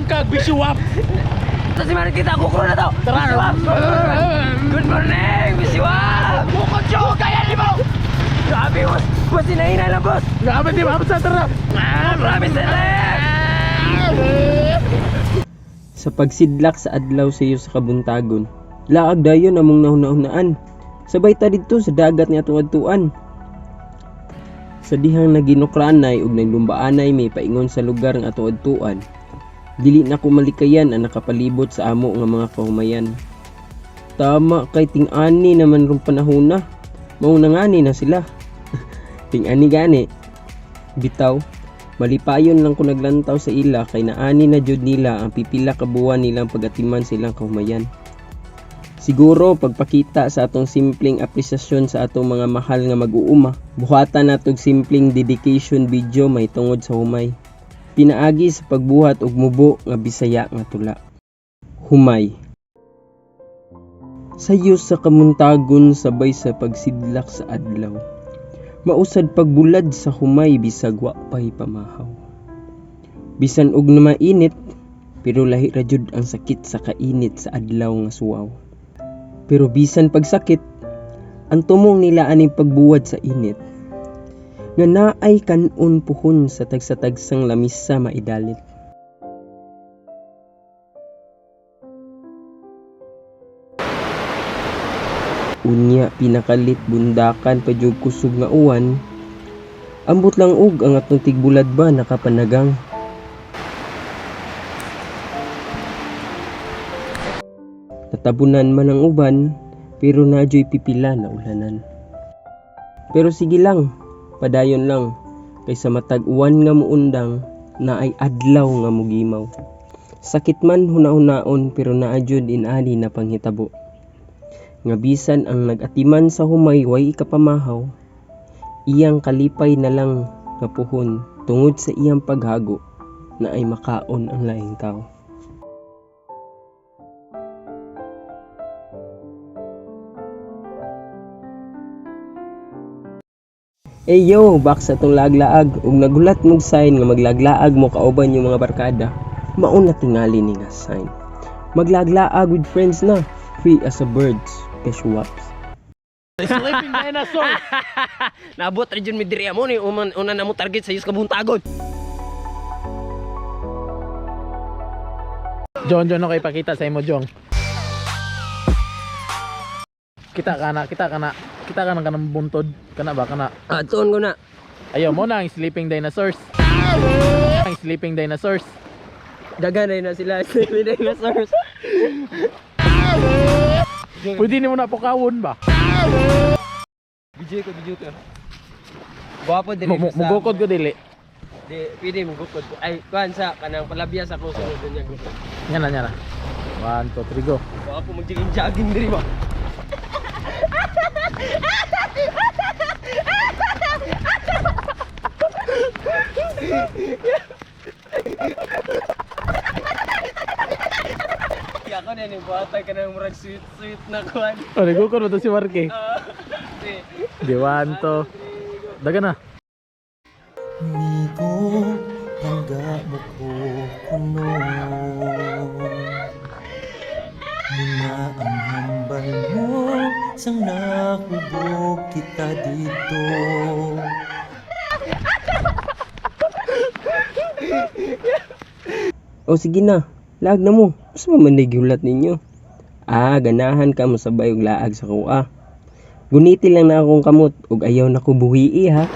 kag bisuwap. Sa si Marikita, kukuro na to. Tara. Good morning, Bisiwap! Bukod siyo, kaya ni mo! Grabe, boss! Boss, hinahina lang, boss! Grabe di ba? Sa tara. Grabe sila! Sa pagsidlak sa adlaw sa iyo sa kabuntagon, laag dayon among nahuna-hunaan. Sabay ta didto sa dagat nga atong adtuan. Sa dihang naginukranay ug naglumbaanay may paingon sa lugar nga atong adtuan. Dili na ko malikayan ang nakapalibot sa amo nga mga kahumayan. Tama kay ting-ani naman rong panahona. Mao na ngani na sila. Ting-ani gani. Bitaw, malipayon lang ko naglantaw sa ila kay naani na jud nila ang pipila ka buwan nilang pagatiman sa ilang kahumayan. Siguro pagpakita sa atong simpleng apresasyon sa atong mga mahal nga mag-uuma, buhatan natog simpleng dedication video may tungod sa humay. Pinaagi sa pagbuhat og mubo nga Bisaya nga tula. Humay. Sayo sa kamuntagon sabay sa pagsidlak sa adlaw. Mausad pagbulad sa humay bisag wa pay pamahaw. Bisan og na mainit, pero lahi ra jud ang sakit sa kainit sa adlaw nga suwaw. Pero bisan pagsakit, ang tumong nila aning pagbuwad sa init. Nga naay kanon puhon sa tagsa-tagsang lamisa maidalit. Unya pinakalit bundakan pa jud kusog nga uwan. Ambot lang og ang atong tigbulad ba nakapanagang. Natabunan man ang uban, pero nadyo'y pipila na ulanan. Pero sige lang, padayon lang, kaysa matag uwan nga muundang, na ay adlaw nga mugimaw. Sakit man huna-hunaon pero naa jud inani na panghitabo. Nga bisan ang nag-atiman sa humay way ikapamahaw, iyang kalipay na lang nga puhon tungod sa iyang paghago na ay makaon ang laing tao. Hey yo, back sa itong laglaag. Ug nagulat mong sign nga maglaglaag mo kauban yung mga barkada. Mauna tingali ni nga sign. Maglaglaag with friends na. Free as a birds. Peshuwaps. Sleeping dinosaur. Naabot ra jud mi diri amo ni uman una na mo target sa Yus Kabuntagon. John, John, okay, pakita sa imo, Jong. Kita ka na, kita ka na. Kita ka na kanang buntod. Kana ba, kana? Atuon ko na. Ayaw mo na ang sleeping dinosaurs. Ang sleeping dinosaurs. Daganay na sila sleeping dinosaurs. Pwede nimo na pukawon ba? Video ko, video ko. Gwapo diri. Mugukod ko dili. Di, pwede mo gukod. Ay, kuan sa kanang palabya sa ko sunod niya gukod. Yan na, yan na. 1, 2, 3, go. Gwapo magjiging jogging diri ba. Ako na ni buhatag ka ng murag sweet sweet na kuan. Oh, nagukod mo to si Marky. Si Di, 1, 2. Daga na. Migo, pangga mo ko kuno. Muna ang hambal mo, sang nahubog kita dito. O sige na, laag na mo. Mas man gihulat ninyo. Ah, ganahan ka mo sabay og laag sa kuha. Guniti lang na akong kamot ug ayaw na ko buhii ha.